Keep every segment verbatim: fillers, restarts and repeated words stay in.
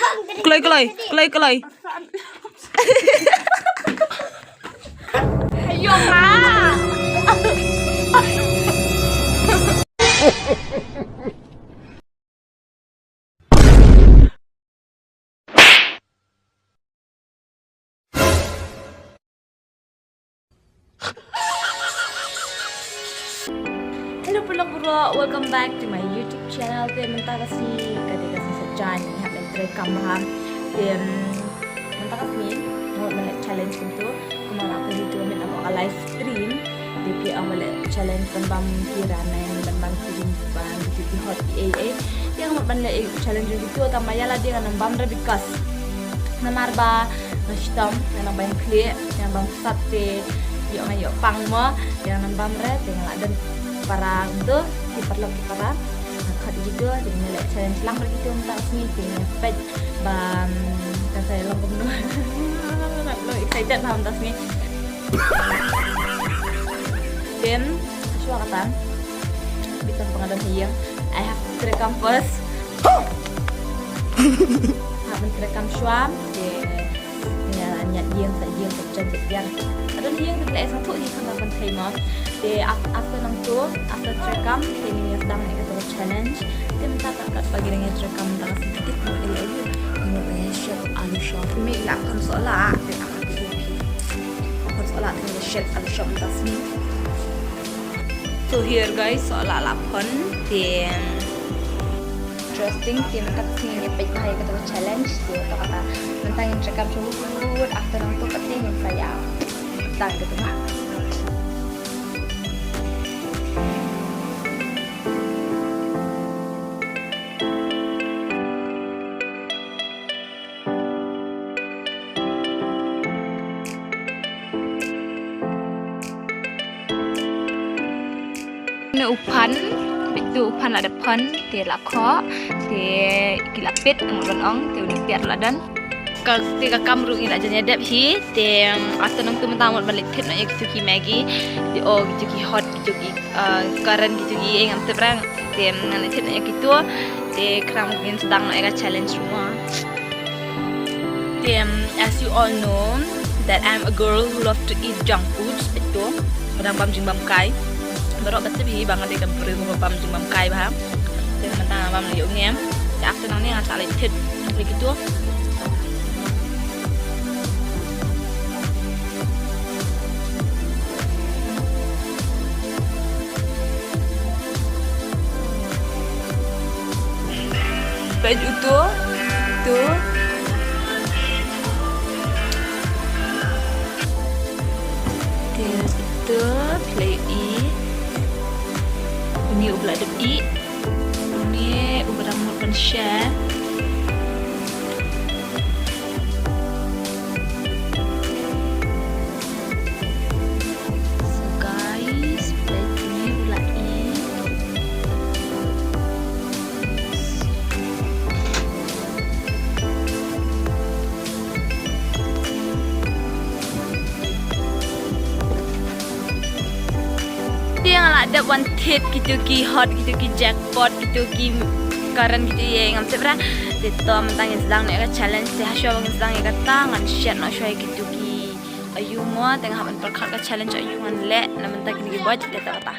Kloi, kloi, kloi, kloi. Ayo, Ma. Hello paralok baroh, welcome back to my YouTube channel. Te mynta ka sngi ka dei ka sngi Saitjaiñ, ngi hap ban trei kam bha. Te mynta ka sngi nga mut ban leh challenge kumto, kumba nga la kylli tu mynta ka live stream. Te phi ong ban leh challenge ban bam ki ramen, ban bam ki, ban bam ki hot ki ei ei. Te nga mut ban leh challenge kumto, tang ba ïa lade ngan ym bam re because namar ba nga shitom, nga nang bam khlieh, nga nang bam sat te ïoh nga ïoh pang mo, te nga nang bam re, te nga la don para kumto, ki paralok ki para. Nga khot ïa kito, te ngi leh challenge lang bad kito mynta ka sngi, te ngi peit ba, mm, kan sa long kumno. Nga long excited bha mynta ka sngi. Te shuwa kata, bit tang ba nga don ha ïing, I have to trei kam first. Hap ban trei kam shuwa, te ngi la ñiad ïing, sa ïing, sa jan, sa jan. Ka don ïing, te leh sngewthuh hi khamtam ban trei mo. Te af-, after nangto, after trei kam, te ngi sdang ïa kato ka challenge. Te mynta ka, katba ngi dang ïa trei kam, mynta ka sngi ka tip mo, ïa ïa ngi shet alu shop. Me la khon sohla, te la khon sohla, te ngi shet alu shop mynta ka sngi. So here guys, sohla la khon, te interesting, te mynta ka sngi ngin peit bha ïa kata ka challenge, te to kata mynta ngin trei kam shuh, after nangto pat te ngin sa ïa tang kata. Ne u phan, bit tu u phan la dep phan, te la khoh, te ki la pit, ngut ban ong, te u dep piat la don. Ka, te ka kam ruh ngi la jan ïa dep hi, te, um, after nangtu mynta ngut ban leit thied noh ïa kitu ki Maggi, te o kitu ki hot, kitu ki, uh, current, kitu ki, eh, ngam tip re, te, um, ngan leit thied noh ïa kitu, te khnang ngin sdang noh ïa ka challenge ruh mo. Te, um, as you all know that I'm a girl who love to eat junk foods, peit to, ba dang bam jingbam kai. Baroh ba tip hi ba nga dei ka briew kaba bam jingbam kai bha. Te mynta nga bam la ïoh ngem. Te after nangne ngan sa leit thied ïa kitu. Peit utu, tu. Te utu, phi la ïohi. Une uba la dep ih. Une uba dang mut ban share. So guys, peit une u la ih. Te nga la dep wan thied kitu ki hot, kitu ki jackpot, kitu ki current, kitu ïa ngam tip re. Te to mynta ngin sdang noh ïa ka challenge, te hashwa ba ngin sdang ïa kata ngan shet noh shuwa ïa kitu ki aïu mo, te nga hap ban pyrkhat ka challenge aïu ngan leh na mynta kine ki bot, te to kata.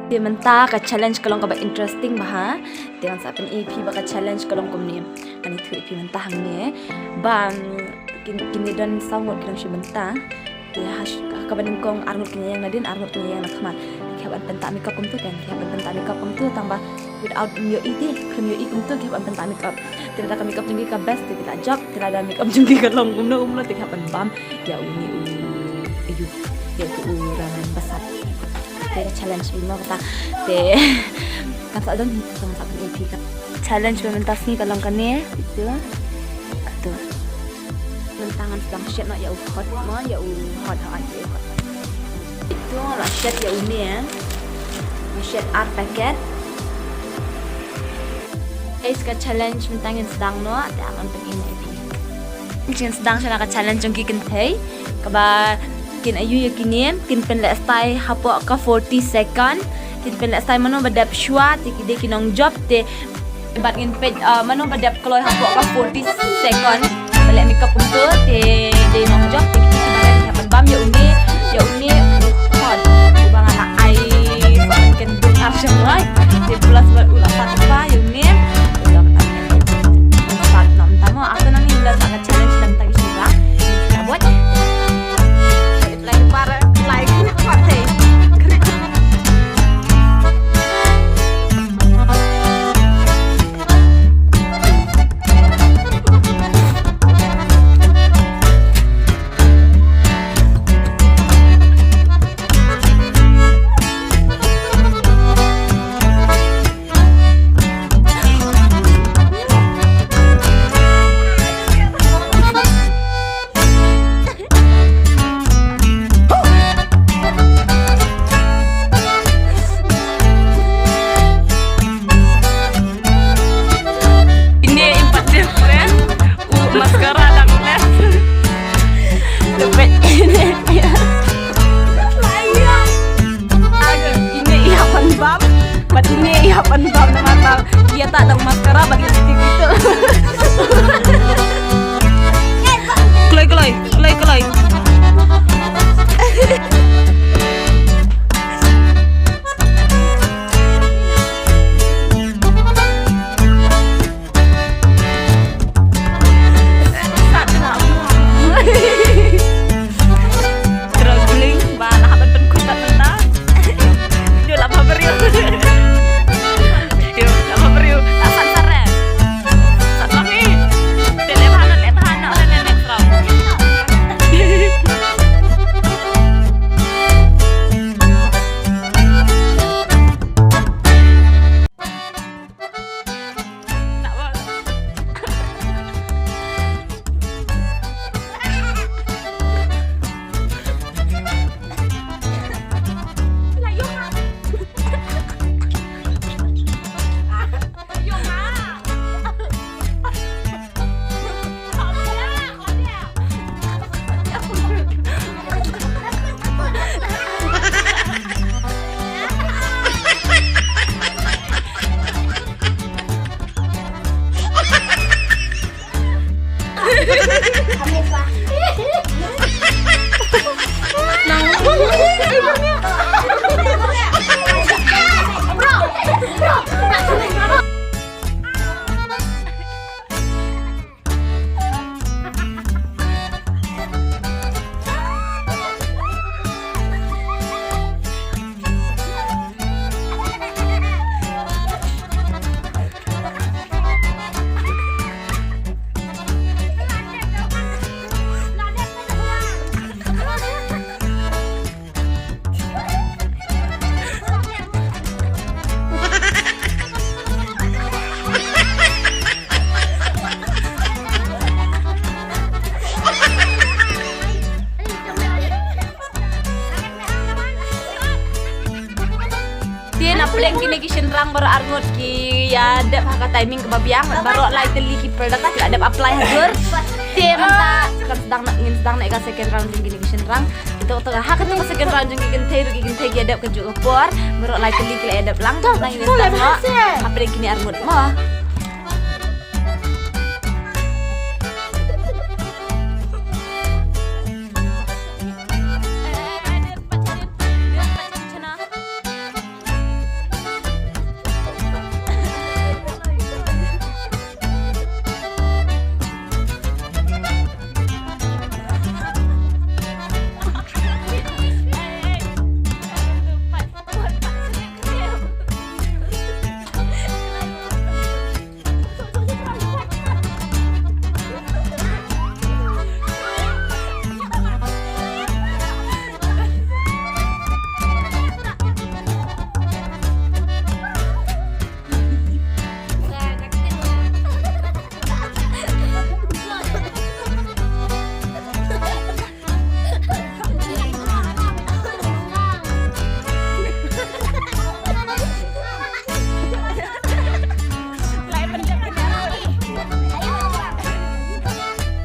Te mynta ka challenge ka long kaba interesting bha. Te ngan sa pyni ïa phi ba ka challenge ka long kumne. Ngan ïathuh ïa phi mynta hangne. Ba, mm, kin, kine don saw ngut ki nongshim bynta. Te ha sh-, ha kaba nyngkong ar ngut kin ïeng nadien, ar ngut kin ïeng na khmat. Te ki hap ban pynta makeup kumtu kan, ki hap ban pynta makeup kumtu tang ba without ym ïohi te, khlem ïohi kumtu ki hap ban pynta makeup. Te lada ka makeup jong ki ka best te ki la jop, te lada makeup jong ki ka long kumno kumno te ki hap ban bam ïa une u, ïa u, ïa u ramen basap. Te ka challenge bha mo kata. Te kan sa don hi, kan sa don hi ka challenge ba mynta sngi ka long kane, ito. Kato. Mynta ngan sdang shet noh ïa u hot mo, ïa u hot, hot, ïa u hot. Ito nga la shet ïa une. Nga shet ar packet. Guys, ka challenge mynta ngin sdang noh, te ngan pyni noh ïa phi. Ngin sdang shen ka challenge jong ki kynthei. Kaba Kin ayu ïa kine, kin pynleh style hapoh ka forty second. Kin pynleh style mano ba dep shuwa, te ki dei ki nongjop, te bad ngin peit, ah, mano ba dep kloi hapoh ka forty second. Ba leh makeup kumto, te dei nongjop, te ki dei ki ba dep ban bam ïa une, ïa une. Hot. Uba nga la ai, so kin duk ar shem lai. Te plus bad u la pat ba ïa une. U la pat. Pat nam tamo, aku nang ni u la sa ka challenge nam ta ki shuwa. Ka bot. Like, para, like, party. Ine i pat different, u mascara dang leh. Tepet ine. Agi, ine i hap ban bam, bad ine i hap ban bam namar ba ïa ta dang mascara bad lipstick itu. Kloi, kloi, kloi, kloi. Struggling ba lah ban pynkut bad mynta. Jooh lah ba briew. Jooh lah ba briew. Lah san sare. San kami. Te leh bha, leh bha, leh next round. Te na pdeng kine ki shynrang baroh arngut ki ïa dep ha ka timing kaba biang, baroh lai tylli ki product ki la dep apply ha dur. Te mynta kan sdang na, ngin sdang na ka second round jong kine ki shynrang. Te to ha ka second round jong ki kynthei ruh, ki kynthei ki ïa dep kajuh ka por, baroh lai tylli ki la ïa dep lang. Te ngin sdang na ha pdeng kine arngut mo.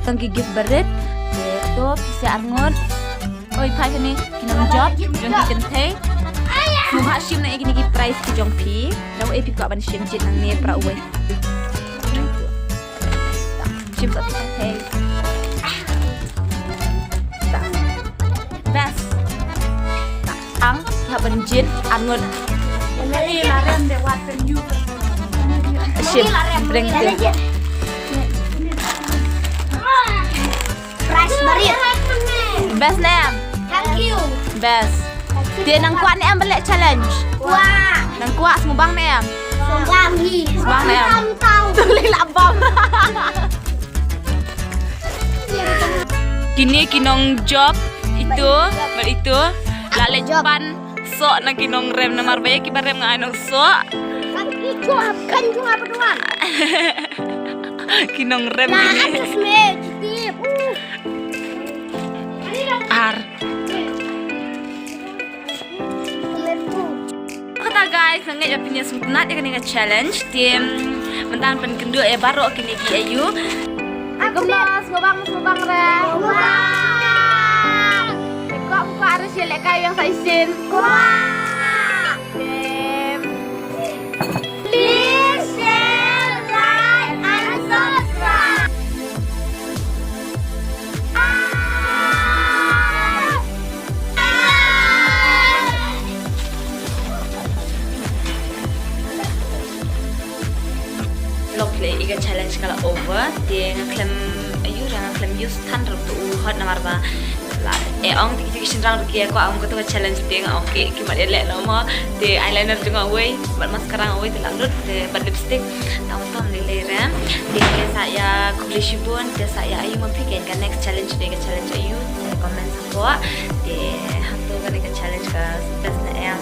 Tang ki gift barit. Te to pisa arngut. Oi, phai kane ki nongjop jong ki kynthei. Sngewbha shim na ïa kine ki prize ki jong phi. Dang ei phi kwah ban shim jied nangne para uwei. Shim sa ki kynthei. Best. Ang hap ban jied arngut. Shim, bring to. Prize barit. Best ne em? Thank you. Best. Te nang kwah ne em ban leh challenge? Kwah. Nang kwah, sngewbang ne em? Sngewbang hi. Sngewbang ne em? Tam tam. Tu leh lah bam. Kine ki nongjop itu, bad itu la leit pan soh na ki nongrem, namar ba ïa kiba rem nga ai nongsoh. Kan ki jop, kan jop apa doang? Ki nongrem kine. Just me, just me. Uh. Ar. Kata guys, nga ngeit ba phin ïa sngewtynnat ïa kane ka challenge. Te mynta ngan pynkynduh ïa baroh kine ki aïu. Kumno, sngewbang, sngewbang re. Sngewbang. Te kwah, kwah re sha lehkai biang sa shisien. Kwah. Te Please share, like and subscribe. Lok leh ïa ka challenge ka la over, te nga khlem, aïu re, nga khlem use than ruh tu u hot namar ba la, eh, ong te ki, ki shynrang ruh ki ong kato ka challenge te nga ong ki, ki mat ïa leh noh mo, te eyeliner jong nga uwei, bad mascara nga uwei te la lut, te bad lipstick, tang tom lei lei re. Te sa ïa khublei shibun, te sa ïa aïu ma phi kein ka next challenge, te ka challenge aïu, te comment support, te hato kane ka challenge ka best ne em.